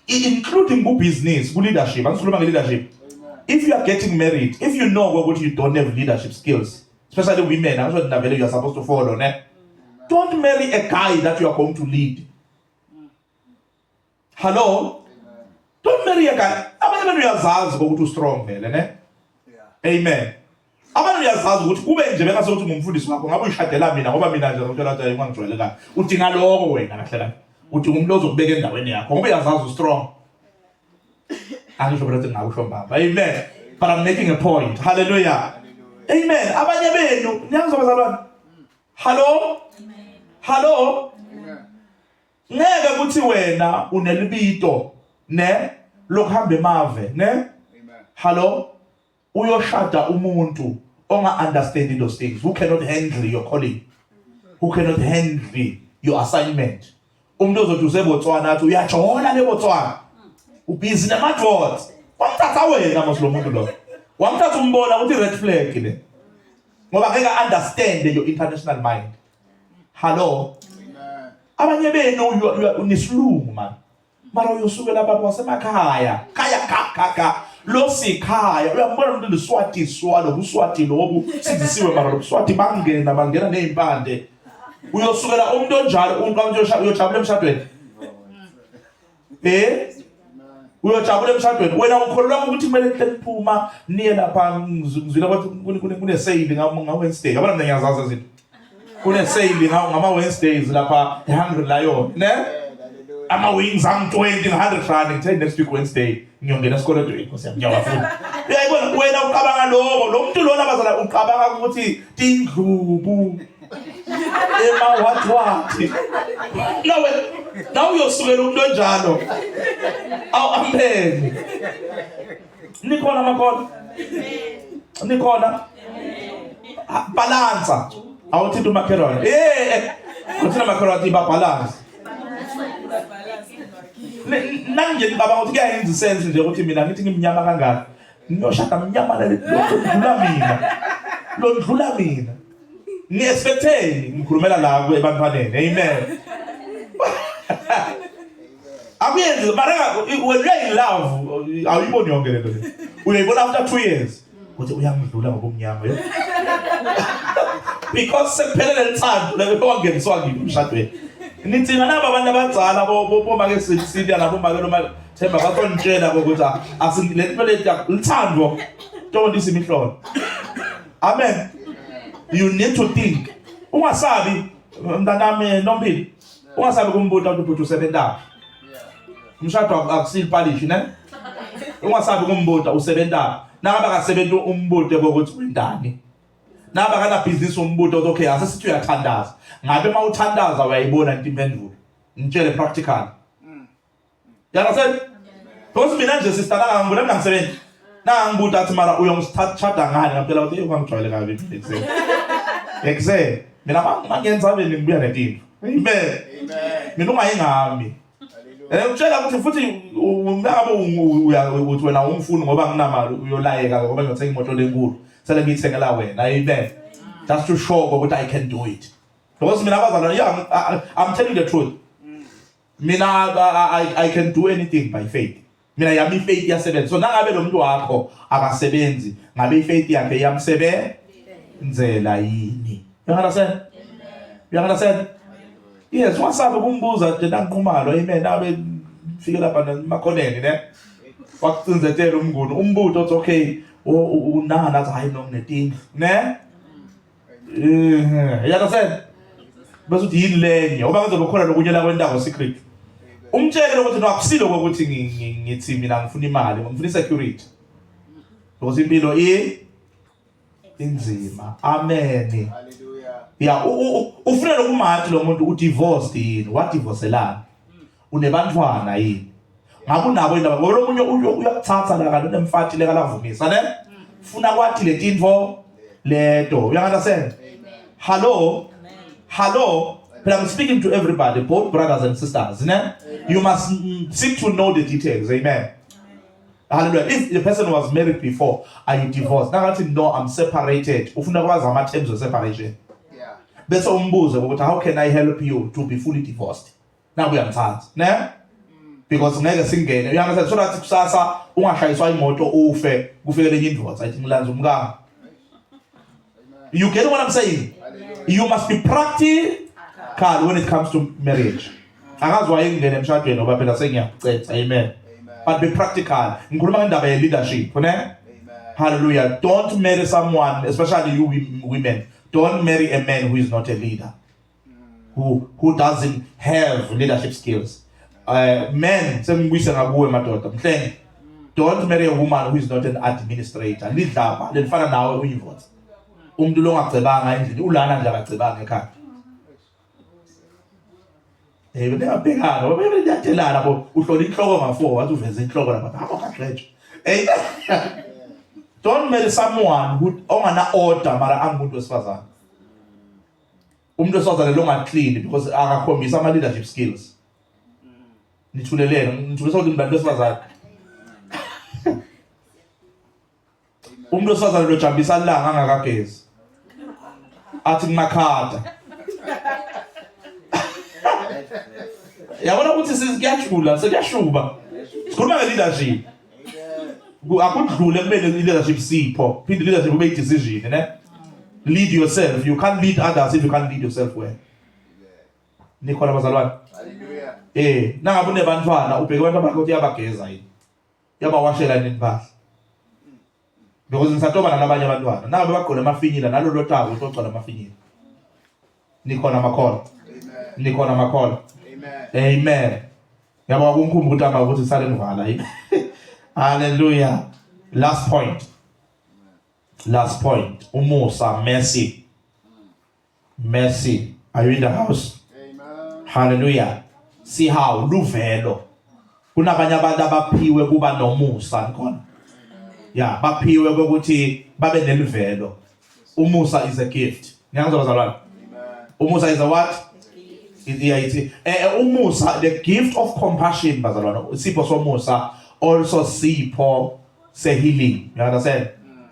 including ku business, ku leadership, angikhuluma nge leadership. If you are getting married, if you know ukuthi you don't have leadership skills, especially women, angisho nina vele you are supposed to follow, ne? Don't marry a guy that you are going to lead. Hello? Don't marry a guy. Abanye benu uyazazi ukuthi u strong vele, ne? Yeah. Amen. Abantu uyazazi ukuthi kube nje bengase ukuthi ngumfundisi wakho ngabe uyishadela mina ngoba mina nje ngithola ukuthi ungangijwayele kahle. Udinga lokho wena kahle kahle. Udinga umuntu ozokubeka endaweni yakho ngoba uyazazi u strong. Angisho phela ukuthi ngakusho mbamba. Amen. But I'm making a point. Hallelujah. Amen. Abanye benu niyangizwa bazalwane? Hello? Hello? Amen. Ngeke ukuthi wena unelibito ne lokuhamba emave ne? Amen. Hello? Uyoshada umuntu onga understand those things who cannot handle your calling who cannot handle your assignment umuntu ozothi useBotswana athi uyajola leBotswana ubhizi namadoda wamthatha wena mos lo muntu lo wamthatha umbona ukuthi red flag le ngoba ngeke understand your international mind hello Amen. abanye benu unisilungu man mara uyosukela baba wasemakhaya khaya kha kha kha lo sikhaya uyambona umuntu liswati swa lo buswati lobu sindisiwe mara lo buswati bangena bangena nezimpande uyosukela umuntu onjalo umuntu uyojabula emshadweni eh uyojabula emshadweni wena ukholelwa ukuthi kumele nihle niphuma niye lapha ngizwile kwathi kune sale nga Wednesday yabona mina ngiyazazi izinto kune sale ngama Wednesdays lapha eHungry Lion ne Hallelujah. Ama wings am 20 100 rand ngithe next week Wednesday ngiyongena esikolweni inkosi yami ngiyawafuna. Uyayibona wena uqabanga lokho lo muntu lona bazala uqabanga ukuthi tindlubu ema what what. Nawe nawe uyosukela umuntu onjalo. Awu amen. Nikhona makhola? Nikhona? Balansa. Awuthinta umakhelwane. Eh, uthina umakhelwane athi babalance. Nanje ngicabanga ukuthi kuyayenza sense nje ukuthi mina ngithi ngimnyama kangaka. Ngiyoshada mnyama lodlula mina. Lodlula mina. Ngi-expecteni ngikhulumela la ebantwaneni. Amen. Akuyenzi mara when you are in love awuyiboni yonke lento le. Uyayibona after 2 years ukuthi uyangidlula ngobumnyama yo. Because sekuphelele lethando lelo wangeniswa kimi emshadweni. Nithina naba abantu abadala bomake Cynthia nabomake noma Themba batonitshela ukuthi asilento le lithando tondisa imihlolo. Amen. You need to think. Ungasabi mntanami Nompilo. Ungasabi kumbuta ukuthi ubhuti usebentaphi. Umshado akusile palishi ne? Ungasabi kumbuta usebentaphi. Nangaba akasebenzi umbute ukuthi wendani. Nangaba kana business umbuto ukuthi okay ase sithi uyathandaza. Ngabe mawuthandaza uyayibona into impendulo. Ngitshele practical. You understand? Because mina nje sister la ngibona mina ngisebenza. Na ngibuta athi mara uyongithatha ngani ngempela ukuthi ungangijwayele kabi mina. Exe mina mangenza beni ngibuya netinto. Amen. Amen. Mina ungayi ngami. Eh utshela ukuthi futhi ungabe uthi wena ungifuni ngoba nginamali uyolayeka ngoba ngiyothenga imoto lenkulu. Sele ngiyithengela wena. Amen. Just to show ukuthi I can do it. Because mina abazalwane yeah I'm telling the truth. Mina I can do anything by faith. Mina yami ifaith iyasebenza. So nangabe lo muntu wakho akasebenzi, ngabe ifaith yakhe iyamsebenzela yini? You understand? You understand? Yes, wasabe kumbuza nje nanqumalo amen abe fike lapha nemakhoneni ne. Wakucinzetela umnguni umbuto uthi okay unana athi hayi no nginetindlu ne. Eh, you understand? Bese uthi yini lenye ngoba ngizobe khona lokunye la kwentako secret. Umtshele ukuthi no akusilo ukuthi ngithi mina ngifuna imali, ngifuna isecurity. Because impilo i inzima. Amen. Hallelujah. Yeah, ufuna lokumathi lo muntu u divorced yini? Wa divorcelana? Unebantwana yini? Ngabe unabo indaba ngoba lomunye uyakuthatha la kanti unemfati lekalavumisa ne? Funa kwathi letinto leto. You understand? Hello? Hello? But I'm speaking to everybody, both brothers and sisters. Ne? You must seek to know the details. Amen. Hallelujah. If the person was married before, are you divorced? Nangathi no, I'm separated. Ufuna kwazi ama terms of separation. Yeah. Bese umbuze ukuthi how can I help you to be fully divorced? Naku uyangithanda, ne? Because ngeke singene. You understand? So that kusasa ungashayiswa imoto ufe kufike lenye indoda athi ngilanza umkami. You get what I'm saying? You must be practical when it comes to marriage. Akazi wayengene emshadweni ngoba phela sengiyakucetha. Amen. But be practical. Ngikhuluma ngendaba ye leadership, ne? Hallelujah. Don't marry someone, especially you women. Don't marry a man who is not a leader. Who doesn't have leadership skills. Men, sengibuyise ngakuwe madoda. Mhlenge. Don't marry a woman who is not an administrator. Lidlapha lelifana nawe uyivotha. Umuntu longagcebanga endlini ulana nje akagcebanga ekhaya. Eh bengabhekana ngoba beyatelana bo uhlola inhloko nga4 wathi uveze inhloko lapha hamba kagqejo. Hey. Don't marry someone who ongana order mara angumuntu wesifazane. Umuntu wesifazane lo ngaclean because akakhombisa ama leadership skills. Nithulelene, ngithulisa ukuthi nibantu besifazane. Umuntu wesifazane lojambisa ilanga angakagezi. Athi kumakhada. Yabona ukuthi sikuyajula, sekuyashuba. Sikhuluma nge-leadership. Akudlule kube leadership sipho, phinde leadership kube decision, ne? Lead yourself. You can't lead others if you can't lead yourself well. Nikhona bazalwane? Hallelujah. Eh, nangabe unebantwana ubheke abantu abakho ukuthi uyabageza yini. Uyabawashela yini impahla. Because ngisatoba nalabanye abantwana. Nangabe bagqola amafinyila nalolo tako utogcola amafinyila. Nikhona makholwa. Amen. Nikhona makholwa. Amen. Amen. Yabo akungikhumbuza ukuthi amba ukuthi sale ngivala yini. Hallelujah. Last point. Last point. Umusa, mercy. Mercy. Are you in the house? Amen. Hallelujah. See how luvelo. Kunabanye abantu abaphiwe kuba nomusa khona. Yeah, baphiwe ukuthi babe neluvelo. Umusa is a gift. Niyangizwa bazalwane? Umusa is a what? Yeah, ithi umusa, the gift of compassion bazalwane. Isipho somusa also sipho se healing. You understand?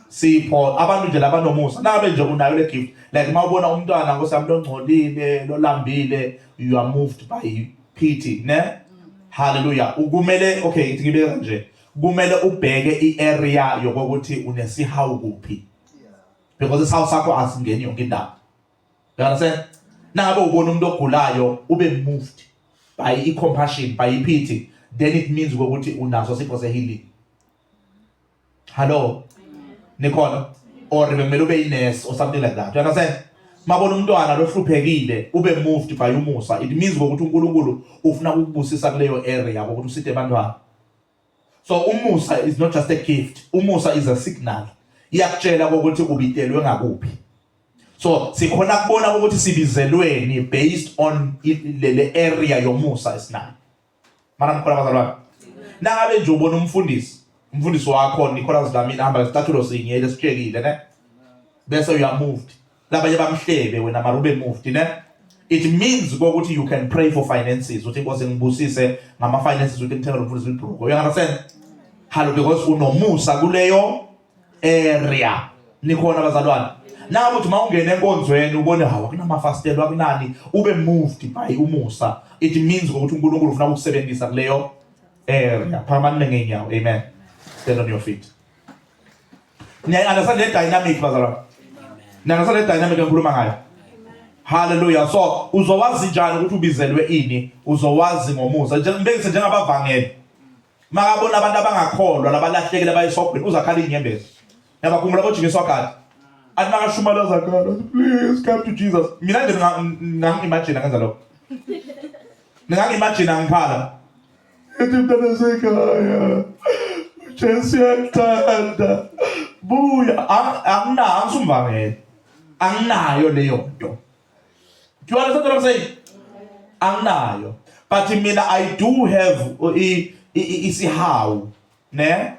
Sipho abantu nje labanomusa. Nabe nje unayo le gift. Like mawubona umntwana ngosami longcolile, lolambile, you are moved by pity, ne? Hallelujah. Ukumele okay, ithi ngibeka nje. Kumele ubheke iarea yokuthi unesihawu kuphi. Because isihawu sakho asingeni yonke indawo. You understand? Nangabe ubona umuntu ogulayo ube moved by i-compassion, by i-pity, then it means ukuthi unaso sipho se-healing. Hello? Nikhona? Or bekumele ube i-nurse or something like that. You understand? Mabona umntwana lohluphekile ube moved by umusa, it means ukuthi uNkulunkulu ufuna ukukubusisa kuleyo area ukuthi usite abantwana. So umusa is not just a gift. Umusa is a signal. Iyakutshela ukuthi ubitelwe ngakuphi. So sikhona kubona ukuthi sibizelweni based on le area yomusa esinayo. Mara nikhona bazalwane? Nangabe nje ubona umfundisi, umfundisi wakho Nicholas Dlamini hamba ngesicathulo sinye lesitshekile ne? Bese you are moved. Labanye bamhlebe wena mara ube moved ne? It means ukuthi you can pray for finances uthi inkosi ngibusise ngama finances ukuthi ngithenge umfundisi ibhruko. You understand? Hallo because unomusa kuleyo area. Nikhona bazalwane? Nawe uthi mawungena enkonzweni ubone hawa kunamafastelo akunani ube moved by umusa. It means ukuthi uNkulunkulu ufuna ukusebenzisa kuleyo area. Phakamani ngeenyawo. Amen. Stand on your feet. Niya understand le dynamic bazalwane? Niya understand le dynamic engikhuluma ngayo? Hallelujah. So uzowazi njani ukuthi ubizelwe ini? Uzowazi ngomusa. Ngibekise njengabavangeli. Makabona abantu abangakholwa labalahlekile abayisogweni uzakhala inyembezi. Yabakhumbula boJimmy Swaggart. Athi makashumela zakhala, please come to Jesus. Mina nje ngangi-imagine ngenza lokho. Ngangi-imagine ngikhala. Ethi mntana sekhaya. Jesu uyakuthanda. Buya anginayo angisumvangeli. Anginayo leyo nto. Do you understand what I'm saying? Anginayo. But mina I do have isihawu, ne?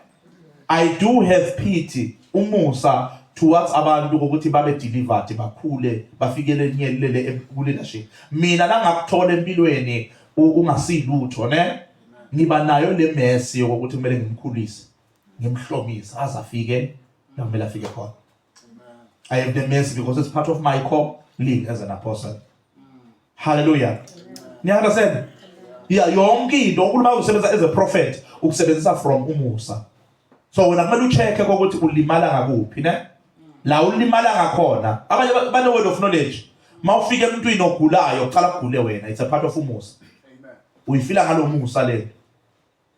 I do have pity, umusa towards abantu ukuthi babe delivered bakhule bafikele nyelele ku leadership. Mina la ngakuthola empilweni ungasilutho ne? Ngiba nayo le mercy yokuthi kumele ngimkhulise, ngimhlomise aze afike la kumele afike khona. I have the mercy because it's part of my calling as an apostle. Hallelujah. Niya understand? Yeah, yonke into uNkulunkulu usebenza as a prophet ukusebenzisa from umusa. So wena kumele ucheck ukuthi ulimala ngakuphi ne? La ulimala ngakhona. Abanye bane word of knowledge. Mawufika emntwini ogulayo uqala kugule wena. It's a part of umusa. Amen. Uyifila ngalomusa lento.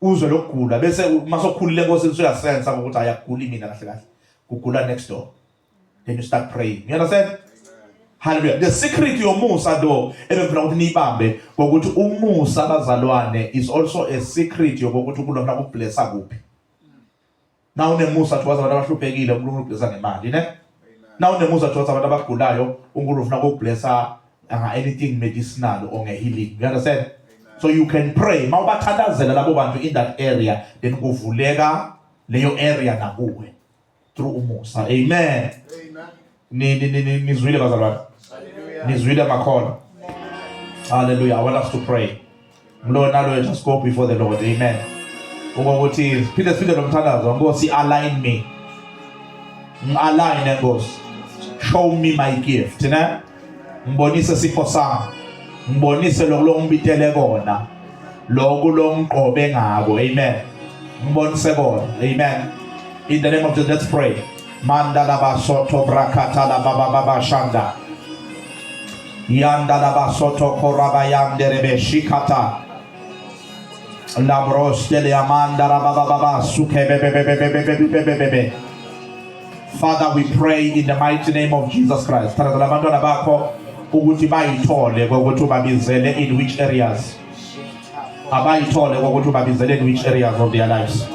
Uzwe lokugula bese masokhulile enkosini usuyasensa ukuthi ayakuguli mina kahle kahle. Kugula next door. Then you start praying. You understand? Hallelujah. The secret yomusa though ebengifuna ukuthi niyibambe ngokuthi umusa bazalwane is also a secret yokuthi uNkulunkulu ufuna ukublessa kuphi. Na unemusa towards abantu abahluphekile uNkulunkulu ublessa ngemali ne? Na unemusa towards abantu abagulayo uNkulunkulu ufuna ukublessa nga anything medicinal or nge healing. You understand? So you can pray. Mawubathandazela labo bantu in that area then kuvuleka leyo area nakuwe through umusa. Amen. Amen. Ni ni ni nizwile bazalwane. Nizwile makholwa. Hallelujah. I want us to pray. Mlo nalo just go before the Lord. Amen. Ukuthi phinde siphinde lo mthandazo Nkosi align me. Ngi-align Nkosi. Show me my gift, ne? Ngibonise sipho sami. Ngibonise lokho longibitele kona. Lokhu longiqobe ngako. Amen. Ngibonise kona. Amen. In the name of Jesus, let's pray. Mandala basoto brakata la baba baba shanda. Yanda la basoto koraba yandere shikata. Labros de amanda la baba baba suke be be be be be be be be be be. Father, we pray in the mighty name of Jesus Christ. Thandazela abantwana bakho ukuthi bayithole ukuthi ubabizele in which areas. Abayithole ukuthi ubabizeleni which areas of their lives.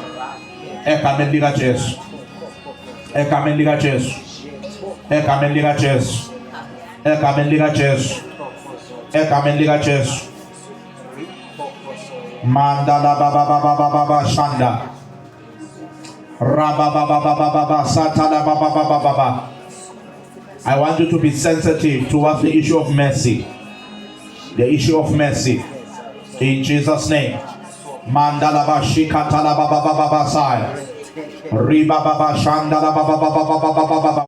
Egameni lika Jesu. Egameni lika Jesu. Egameni lika Jesu. Egameni lika Jesu. Egameni lika Jesu. Mandala baba baba baba baba shanda. Raba baba baba baba satala baba baba baba. I want you to be sensitive towards the issue of mercy. The issue of mercy. In Jesus' name. Mandala ba shikatala baba baba baba sai. Riba baba shandala baba baba baba baba baba.